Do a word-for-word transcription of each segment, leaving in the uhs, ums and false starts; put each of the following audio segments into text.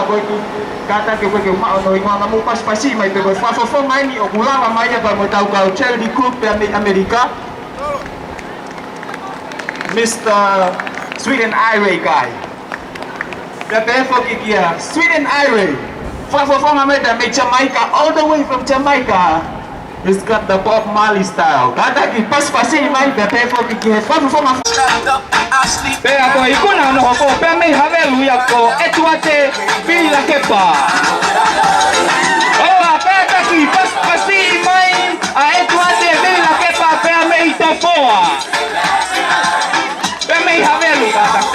Ko e kiʻi kātaki ko ē ke u maʻu hono hingoa, ka mou pasipasi mai pē, ko e fakafofonga eni ʻoku lava mai ia pea mo ʻetau kau charity group pea mei ʻAmelika. Mister Sweden Irie guy. Pea pehē foki kia Sweden Irie. Fakafofonga mai pea mei Jamaica, all the way from Jamaica. He's got the Bob Marley style. Kātaki pasipasi mai pea pehē foki ki he fakafofonga. Pea ko e ikuna hono hoko pea mei Havelu ia ko ʻEtuate Vili Lakepa. ʻOua, kātaki pasipasi mai ʻa ʻEtuate Vili Lakepa pea mei Tofoa. Pea mei Havelu, kātaki.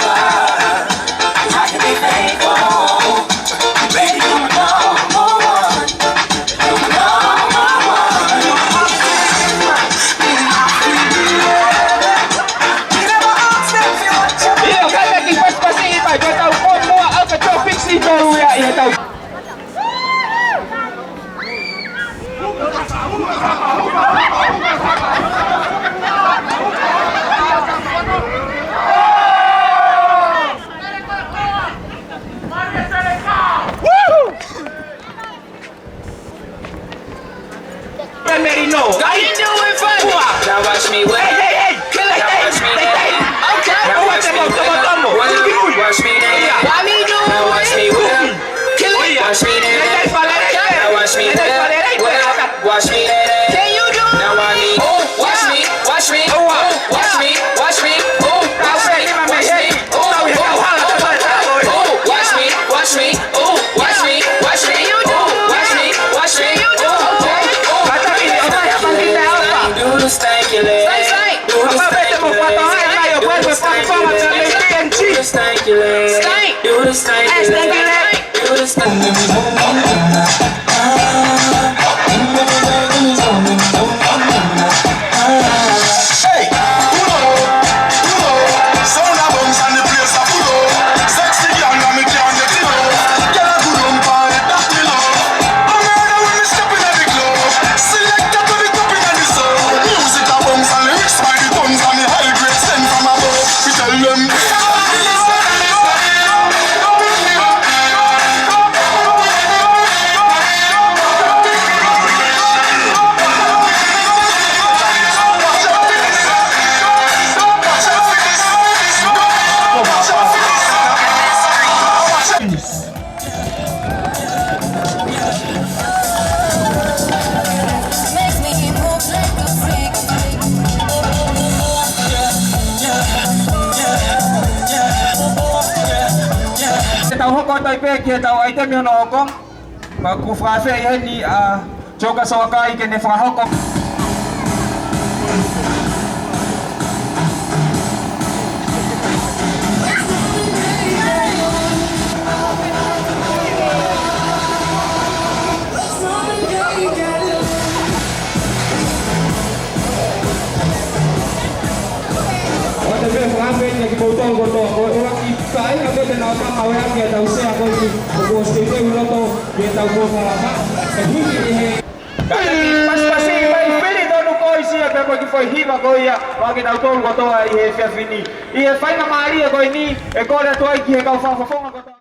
ʻIo, kātaki pasipasi mai, ko ʻetau kōpua ʻa e Tropics ʻi Peru ia ʻi heʻetau Merino. Now watch me whip. Hey, hey, hey. Kill it, hey, hey, hey. Okay. Now watch me whip. Watch me whip. Now watch me whip. Kill it. Watch me whip. Now watch me whip. Watch me. Can you do it? Now watch me. Watch me. Watch me. Watch me. Watch me. Watch me. Watch me. Watch me. Watch me. Watch me. Watch me. Watch me. Watch me. Watch me. Watch me. Do the stank, you leg. Do the stank, you leg. Do the stank, you leg. Do the stank, you leg. Hey, pull up, pull up. Sound a bounce and the place a full up. Sexy girl, now me can't get enough. Girl a good on fire, that me love. I'm murder when me step in the club. Selector to the top in the sound. Music a bounce and lyrics by the tons and the high grade sent from above. We tell them. Ke tau hoko atu ai pē ki heʻetau ʻaitemi hono hoko. Pea ʻoku fakaafeʻi heni ʻa Joka Soakai ke ne fakahoko. ʻOatu pē fakaafeʻi kiate kimoutolu kotoa, ko e ʻuluaki kāinga pē te nau tama ʻo ʻai ʻetau sea ko eni, ʻoku ʻosi teuteu ʻi loto ki heʻetau polokalama. ʻE hiki ʻi he Kātaki pasipasi mai, fili tonu ko isi ia pea mo e kiʻi foʻi hiva ko ia, maʻa kitautolu kotoa ʻi he efiafi ni. ʻI he faingamālie ko eni, ʻe kole atu ai ki he kau fakafofonga ko